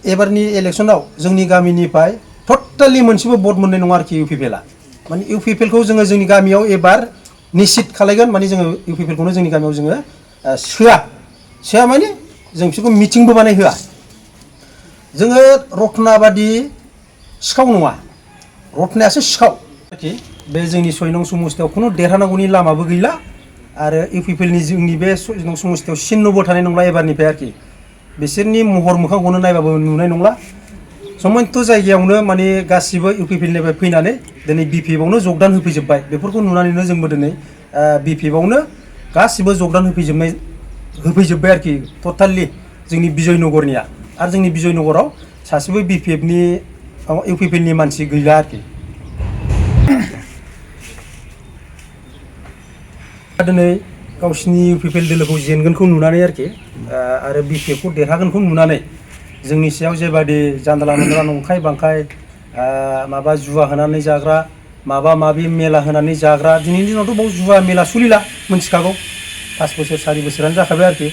एबारनि इलेक्शनाव जोंनि गामिनिफ्राय टोटाली मोनसेबो भट मोननाय नङा आरोखि इउपिपिएलआ माने इउपिपिएलखौ जोङो जोंनि गामियाव एबार निश्चित खालायगोन माने जोङो इउपिपिएलखौनो जोंनि गामियाव जोङो सोआ माने जों बिसोरखौ मिटिंबो बानाय होआ जोङो रत्ना बादि सिखाव नङा रत्नायासो सिखाव आरोखि बे जोंनि 6 नं समस्थियाव खुनु देरहानांगौनि लामाबो गैला आरो इउपिपिएलनि जोंनि बे 6 नं समस्थियाव चिन्हबो थानाय नंला एबारनिफ्राय आरोखि बिसोरनि महर मोखांखौनो नायबाबो नुनाय नंला समन्त जायगायावनो माने गासिबो इउपिपिएलनिफ्राय फैनानै दिनै बिपिएफआवनो जगदान होफैजोब्बाय बेफोरखौ नुनानैनो जोंबो दिनै बिपिएफआवनो गासिबो जगदान होफैजोब्बाय आरोखि टोटाली जोंनि बिजयनगरनिया आरो जोंनि बिजयनगराव सासेबो बिपिएफनि इउपिपिएलनि मानसि गैला आरोखि दिनै गावसिनि इउपिपिएल दोलोखौ जेनगोनखौ नुनानै आरोखि आरो बिपिएफखौ देरहागोनखौ नुनानै जोंनि सायाव जेबादि जानला मोनला नंखाय बांखाय माबा जुवा होनानै जाग्रा माबा माबि मेला होनानै जाग्रा दिनैनि दिनावथ' बाव जुवा मेला सोलिला मोनथिखागौ 5 बोसोर 4 बोसोरानो जाखाबाय आरोखि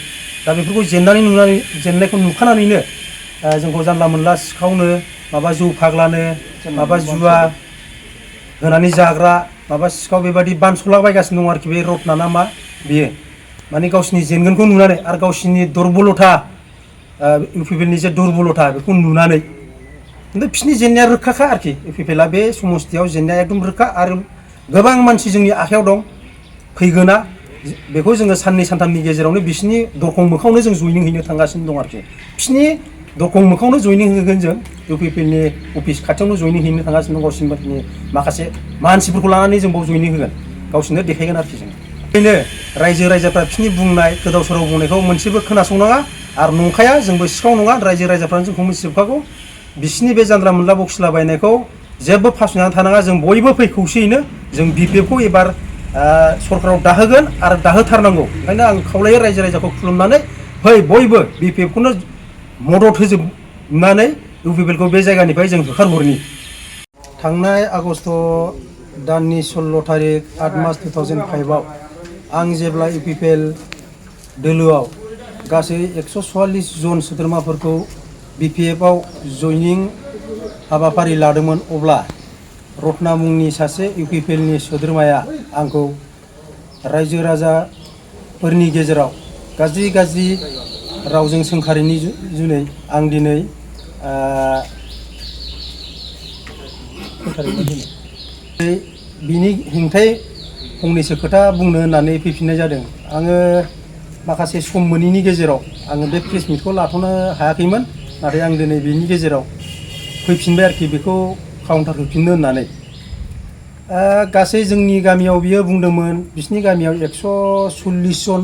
दा बेफोरखौ जेननायखौ नुखानानैनो जोंखौ जानला मोनला सिखावनो माबा जौ फाग्लानो माबा जुवा होनानै जाग्रा माबा सिखाव बेबादि बानसलाबायगासिनो दं आरोखि बे रत्ना ना मा बेयो माने गावसिनि जेनगोनखौ नुनानै आरो गावसिनि दुरबलथा इउपिपिएलनि जे दुरबलथा बेखौ नुनानै खिन्थु बिसिनि जेननाया रोखाखा आरोखि इउपिपिएलआ बे समस्थियाव जेननाया एकदम रोखा आरो गोबां मानसि जोंनि आखायाव दं फैगोना बेखौ जोङो साननै सानथामनि गेजेरावनो बिसिनि दरखं मोखाङावनो जों जयनिं हैनो थांगासिनो दं आरोखि बिसिनि दरखं मोखाङावनो जयनिं होगोन जों इउपिपिएलनि अफिस खाथियावनो जयनिं हैनो थांगासिनो दं गावसिनि माखासे मानसिफोरखौ लानानै जों बाव जयनिं होगोन गावसिनो देखायगोन आरोखि जों बेनो रायजो राजाफ्रा बिसिनि बुंनाय गोदाव सोराव बुंनायखौ मोनसेबो खोनासंनाङा आरो नंखाया जोंबो सिखाव नङा रायजो राजाफ्रानो जोंखौ मिथिजोबखागौ बिसिनि बे जानला मोनला बखिलाबायनायखौ जेबो फासयनानै थानाङा जों बयबो फै खौसेयैनो जों बिपिएफखौ एबार सरकाराव दाहोगोन आरो दाहोथारनांगौ ओंखायनो आं खावलायो रायजो राजाखौ खुलुमनानै फै बयबो बिपिएफखौनो मदद होजोबनानै इउपिपिएलखौ बे जायगानिफ्राय जों होखारहरनि थांनाय आगस्ट दाननि 16 तारिख 8 मार्च 2005आव आं जेब्ला इउपिपिएल दोलोआव गासै 144 जन सोद्रोमाफोरखौ बिपिएफआव जयनिं हाबाफारि लादोंमोन अब्ला रत्ना मुंनि सासे इउपिपिएलनि सोद्रोमाया आंखौ रायजो राजाफोरनि गेजेराव गाज्रि रावजों सोंखारिनि जुनै आं दिनै बिनि हेंथायै फंनैसो खोथा बुंनो होननानै फैफिननाय जादों आङो माखासे सम मोनैनि गेजेराव आङो बे प्रेस मिटखौ लाथ'नो हायाखैमोन नाथाय आं दिनै बेनि गेजेराव फैफिनबाय आरोखि बेखौ काउन्टार होफिननो होननानै गासै जोंनि गामियाव बियो बुंदोंमोन बिसिनि गामियाव 140 जन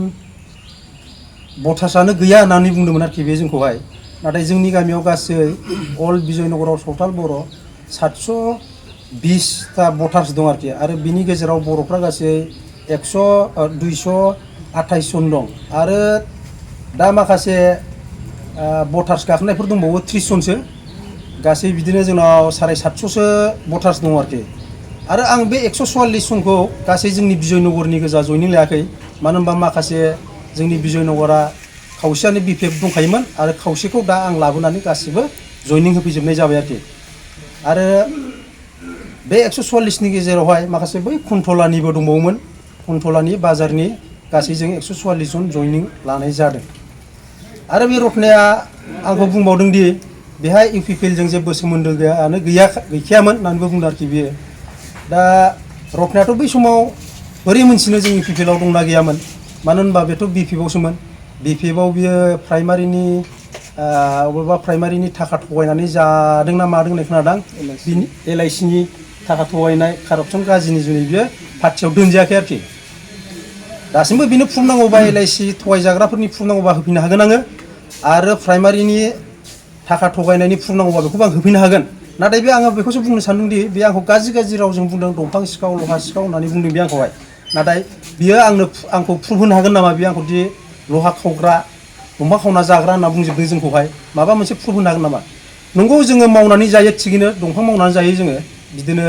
भटार्सआनो गैया होननानै बुंदोंमोन आरोखि बे जोंखौहाय नाथाय जोंनि गामियाव गासै अल बिजयनगराव सावथाल बर' 720टा भटार्स दं आरोखि आरो बिनि गेजेराव बर'फ्रा गासै 228 जन दं आरो दा माखासे भटार्स गाखोनायफोर दंबावो 30 जनसो गासै बिदिनो जोंनाव 750सो भटार्स दं आरोखि आरो आं बे 144 जनखौ गासै जोंनि बिजयनगरनि गोजा जयनिं लायाखै मानो होनबा माखासे जोंनि बिजयनगरा खावसेयानो बिपिएफ दंखायोमोन आरो खावसेखौ दा आं लाबोनानै गासिबो जयनिं होफैजोबनाय जाबाय आरोखि आरो बे 144नि गेजेरावहाय माखासे बै कुन्टलानिबो दंबावोमोन कुन्टलानि बाजारनि गासै जों 144 जन जयनिं लानाय जादों आरो बे रत्नाया आंखौ बुंबावदों दि बेहाय इउपिपिएलजों जेबो सोमोन्दो गैखायामोन होननानैबो बुंदों आरोखि बियो दा रत्नायाथ' बै समाव बोरै मोनथिनो जों इउपिपिएलआव दंना गैयामोन मानो होनबा बेथ' बिपिएफआवसोमोन बिपिएफआव बियो अबेबा प्राइमारिनि थाखा थगायनानै जादों ना मादों होननाय खोनादों एलआइसिनि थाखा थगायनाय कारापसन गाज्रिनि जुनै बियो पार्टियाव दोनजायाखै आरोखि दासिमबो बिनो प्रुफ नांगौबा एलआइसि थगायजाग्राफोरनि प्रुफ नांगौबा होफैनो हागोन आङो आरो प्राइमारिनि थाखा थगायनायनि प्रुफ नांगौबा बेखौबो आं होफैनो हागोन नाथाय बे आङो बेखौसो बुंनो सानदोंदि बे आंखौ गाज्रि रावजों बुंदों दंफां सिखाव लहा सिखाव होननानै बुंदों बे आंखौहाय नाथाय बियो आंखौ प्रुफ होनो हागोन नामा बियो आंखौ दि लहा खावग्रा दंफां खावना जाग्रा होनना बुंजोबदों जोंखौहाय माबा मोनसे प्रुफ होनो हागोन नामा नंगौ जोङो मावनानै जायो थिगैनो दंफां मावनानै जायो जोङो बिदिनो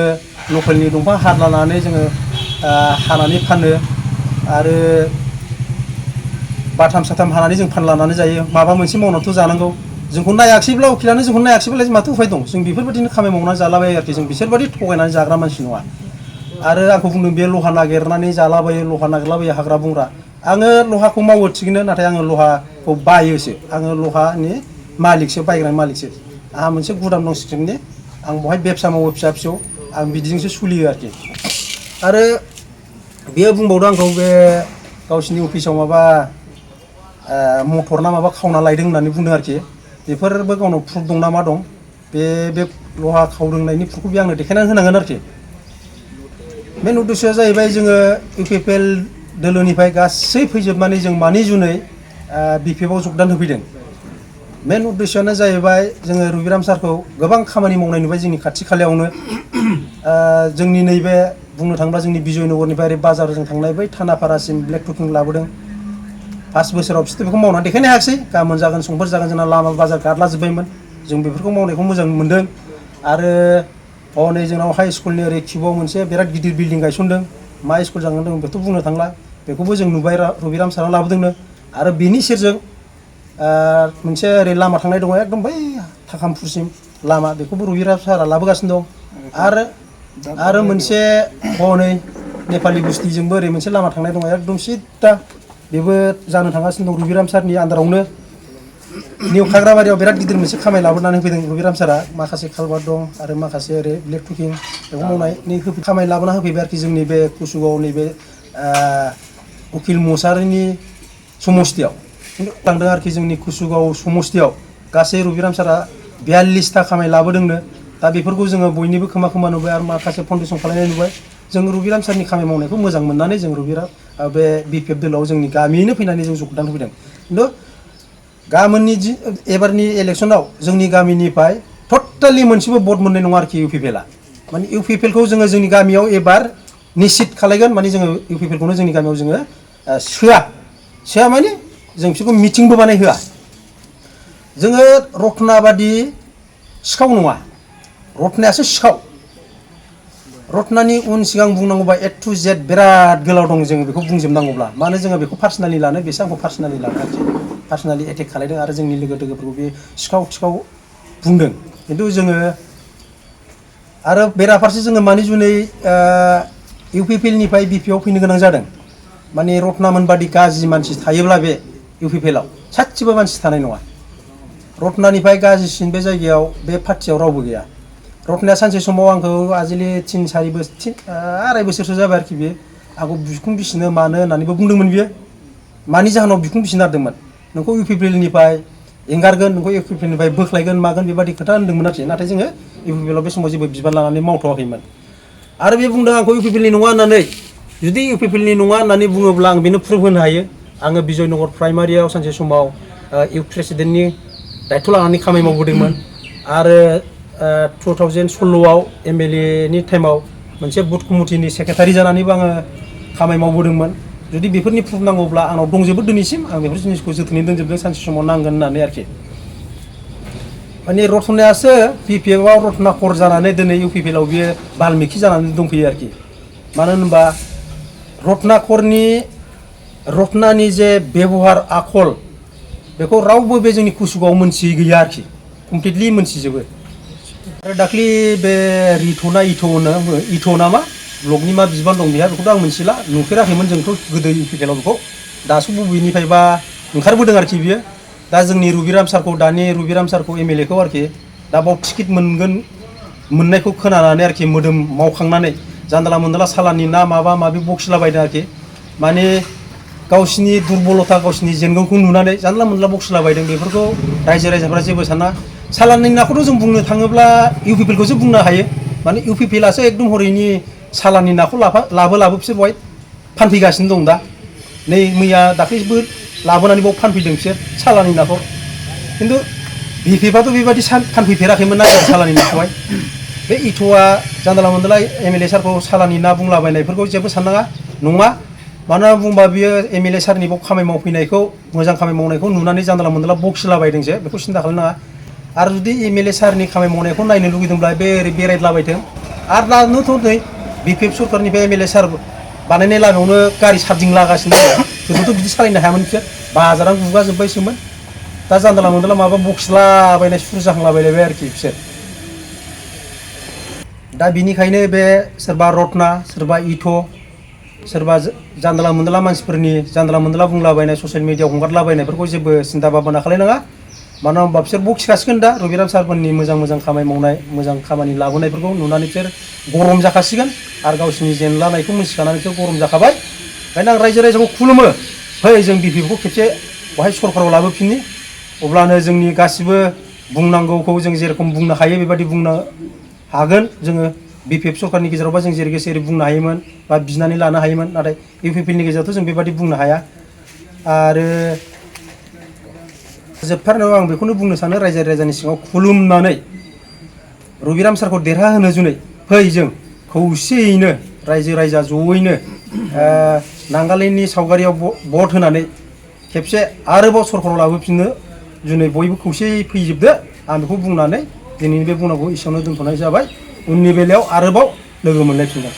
लकेलनि दंफां हारला लानानै जोङो हानानै फानो आरो बाथाम साथाम हानानै जों फानलानानै जायो माबा मोनसे मावनानैथ' जानांगौ जोंखौ नायाखैब्ला उकिलानो जोंखौ नायाखैब्लालाय माथो उफाय दं जों बेफोरबायदिनो खामानि मावनानै जालाबायो आरोखि जों बिसोरबायदि थगायनानै जाग्रा मानसि नङा आरो आंखौ बुंदों बे लहा नागिरनानै जालाबायो लहा नागिरलाबायो हाग्रा बंग्रा आङो लहाखौ मावो थिगैनो नाथाय आङो लहाखौ बायोसो आङो लहानि मालिकसो बायग्रा मालिकसो आंहा मोनसे गुदाम दं सिक्रेटनि आं बहाय बेबसा मावो फिसा फिसौ आं बिदिजोंसो सोलियो आरोखि आरो बेयो बुंबावदों आंखौ बे गावसिनि अफिसाव माबा मटर ना माबा खावना लायदों होननानै बुंदों आरोखि बेफोरबो गावनाव प्रुफ दं ना मा दं बे लहा खावदों होननायनि प्रुफखौ बे आंनो देखायनानै होनांगोन आरोखि मेन उद्देश्यआ जाहैबाय जोङो इउपिपिएल दोलोनिफ्राय गासै फैजोबनानै जों मानि जुनै बिपिएफआव जगदान होफैदों मेन उद्देश्यआनो जाहैबाय जोङो रबिराम सारखौ गोबां खामानि मावनाय नुबाय जोंनि खाथि खालायावनो जोंनि नैबे बुंनो थाङोब्ला जोंनि बिजयनगरनिफ्राय ओरै बाजारजों थांनाय बै थानापारासिम ब्लेक टकिं लाबोदों 5 बोसोराव बिसोर बेखौ मावनानै देखायनो हायाखिसै गाबोन जागोन समफोर जागोन जोंना लामा बाजार गारलाजोब्बायमोन जों बेफोरखौ मावनायखौ मोजां मोनदों आरो हनै जोंनाव हाइ स्कुलनि ओरै किउआव मोनसे बिराद गिदिर बिल्डिं गायसनदों मा स्कुल जागोन दं बेखौथ' बुंनो थांला बेखौबो जों नुबाय रबिराम सारा लाबोदोंनो आरो बेनि सेरजों मोनसे ओरै लामा थांनाय दङ एकदम बै थाखामफुरसिम लामा बेखौबो रबिराम सारा लाबोगासिनो दं आरो मोनसे हनै नेपालि बुस्तिजोंबो ओरै मोनसे लामा थांनाय दङ एकदम सिद्दा बेबो जानो थांगासिनो दं रबिराम सारनि आन्दारावनो निउ खाग्राबारियाव बिराद गिदिर मोनसे खामानि लाबोनानै फैदों रबिराम सारा माखासे कालभार दं आरो माखासे ओरै ब्लेक टकिं बेखौ मावनायनि खामानि लाबोना होफैबाय आरोखि जोंनि बे कुसुगाव नैबे उकिल मसारिनि समस्तियाव लांदों आरोखि जोंनि कुसुगाव समस्तियाव गासै रबिराम सारा 42टा खामानि लाबोदोंनो दा बेफोरखौ जोङो बयनिबो खोमा नुबाय आरो माखासे फाउन्डेसन खालामनाय नुबाय जों रबिराम सारनि खामानि मावनायखौ मोजां मोननानै जों रबिराम बे बिपिएफ दोलोआव जोंनि गामियैनो फैनानै जों जगदान होफैदों खिन्थु गाबोननि एबारनि इलेक्सनाव जोंनि गामिनिफ्राय टटेलि मोनसेबो भट मोननाय नङा आरोखि इउपिपिएलआ माने इउपिपिएलखौ जोङो जोंनि गामियाव एबार निश्चित खालायगोन माने जोङो इउपिपिएलखौनो जोंनि गामियाव जोङो सोआ माने जों बिसोरखौ मिटिंबो बानाय होआ जोङो रत्नाबादि सिखाव नङा रत्नायासो सिखाव रत्नानि उन सिगां बुंनांगौबा ए टु जेड बिराद गोलाव दं जोङो बेखौ बुंजोबनांगौब्ला मानो जोङो बेखौ पार्सनेलि लानो बेसो आंखौ पार्सनेलि लानो आरोखि पार्सनेलि एटेक खालायदों आरो जोंनि लोगोफोरखौ बे सिखाव बुंदों खिन्थु जोङो आरो बेराफारसे जोङो मानि जुनै इउपिपिएलनिफ्राय बिपिएफआव फैनो गोनां जादों माने रत्नामोन बादि गाज्रि मानसि थायोब्ला बे इउपिपिएलआव सासेबो मानसि थानाय नङा रत्नानिफ्राय गाज्रिसिन बे जायगायाव बे पार्टियाव रावबो गैया रत्नाया सानसे समाव आंखौ आजिलि 2.5 बोसोरसो जाबाय आरोखि बियो आंखौ बिखुं बिसिनो मानो होननानैबो बुंदोंमोन बियो मानि जाहोनाव बिखुं बिसिनो नागिरदोंमोन नोंखौ इउपिपिएलनिफ्राय एंगारगोन नोंखौ इउपिपिएलनिफ्राय बोख्लायगोन मागोन बेबायदि खोथा होनदोंमोन आरोखि नाथाय जोङो इउपिपिएलआव बे समाव जेबो बिबान लानानै मावथ'वाखैमोन आरो बे बुंदों आंखौ इउपिपिएलनि नङा होननानै जुदि इउपिपिएलनि नङा होननानै बुङोब्ला आं बेनो प्रुफ होनो हायो आङो बिजयनगर प्राइमारियाव सानसे समाव इउथ प्रेसिडेन्टनि दायथ' लानानै खामानि मावबोदोंमोन आरो 2016आव एमएलएनि टाइमाव मोनसे बुथ कमिटिनि सेक्रेटारि जानानैबो आङो खामानि मावबोदोंमन जुदि बेफोरनि प्रुफ नांगौब्ला आंनाव दंजोबो दिनैसिम आं बेफोर जिनिसखौ जोथोनै दोनजोबदों सानसे समाव नांगोन होननानै आरोखि माने रत्नायासो बिपिएफआव रत्ना कर जानानै दिनै इउपिपिएलआव बियो बाल्मिखि जानानै दंफैयो आरोखि मानो होनबा रत्नानि जे बेबहार आखल बेखौ रावबो बे जोंनि कुसुगाव मोनथियै गैया आरोखि कमप्लिटलि मोनथिजोबो आरो दाख्लि बे इथ' नामा ब्लकनि मा बिबान दं बेहा बेखौथ' आं मिथिला नुफेराखैमोन जोंथ' गोदो इउपिपिएलआव बेखौ दासो बबेनिफ्रायबा ओंखारबोदों आरोखि बियो दा जोंनि दानि रबिराम सारखौ एमएलएखौ आरोखि दा बाव टिकेट मोननायखौ खोनानानै आरोखि मोदोम मावखांनानै जानला मोनला सालाननि ना माबा माबि बखिलाबायदों आरोखि माने गावसिनि दुरबलथा गावसिनि जेंनाखौ नुनानै जानला मोनला बखिलाबायदों बेफोरखौ रायजो राजाफ्रा जेबो साना सालाननि नाखौथ' जों बुंनो थाङोब्ला इउपिपिएलखौसो बुंनो हायो माने इउपिपिएलआसो एकदम हरैनि सालाननि नाखौ लाबो बिसोर बहाय फानफैगासिनो दं दा नै मैया दाख्लैबो लाबोनानै बाव फानफैदों बिसोर सालाननि नाखौ खिन्थु बिपिएफआथ' बेबायदि फानफैफेराखैमोन ना सालाननि नाखौहाय बे इथ'आ जानला मोनला एमएलए सारखौ सालाननि ना बुंलाबायनायफोरखौ जेबो साननाङा नङा मानो होनना बुंबा बियो एमएलए सारनि बाव खामानि मावफैनायखौ मोजां खामानि मावनायखौ नुनानै जानला मोनला बखिलाबायदोंसो बेखौ सिन्था खालामनाङा आरो जुदि एमएलए सारनि खामानि मावनायखौ नायनो लुगैदोंब्ला बे ओरै बेरायलाबायथों आरो दानोथ' नै बिपिएफ सरकारनिफ्राय एमएलए सार बानायनाय लामायावनो गारि सार्जिं लागासिनो दङ गोदोथ' बिदि सालायनो हायामोन बिसोर बाजारानो गुगाजोब्बायसोमोन दा जानला मोनला माबा बखिलाबायनाय सुरु जाहांलाबायलायबाय आरोखि बिसोर दा बिनिखायनो बे सोरबा रत्ना सोरबा इथ' सोरबा जानला मोनला मानसिफोरनि जानला मोनला बुंलाबायनाय ससियेल मिडियाआव हगारलाबायनायफोरखौ जेबो सिन्था भाबना खालायनाङा मानो होनबा बिसोर बखिखासिगोन दा रबिराम सारमोननि मोजां खामानि मावनाय मोजां खामानि लाबोनायफोरखौ नुनानै बिसोर गरम जाखासिगोन आरो गावसिनि जेनलानायखौ मिथिखानानै बिसोर गरम जाखाबाय ओंखायनो आं रायजो राजाखौ खुलुमो फै जों बिपिएफखौ खेबसे बहाय सरकाराव लाबोफिननि अब्लानो जोंनि गासिबो बुंनांगौखौ जों जेरेखम बुंनो हायो बेबायदि बुंनो हागोन जोङो बिपिएफ सरकारनि गेजेरावबा जों जेरै गोसो एरै बुंनो हायोमोन बा बिनानै लानो हायोमोन नाथाय इउपिपिएलनि गेजेरावथ' जों बेबायदि बुंनो हाया आरो जोबथारनायाव आं बेखौनो बुंनो सानो रायजो राजानि सिङाव खुलुमनानै रबिराम सारखौ देरहाहोनो जुनै फै जों खौसेयैनो रायजो राजा जयैनो नागालेण्डनि सावगारियाव भट होनानै खेबसे आरोबाव सरकाराव लाबोफिननो जुनै बयबो खौसेयै फैजोबदो आं बेखौ बुंनानै दिनैनि बे बुंनांगौ एसेयावनो दोनथ'नाय जाबाय उननि बेलायाव आरोबाव लोगो मोनलायफिनगोन।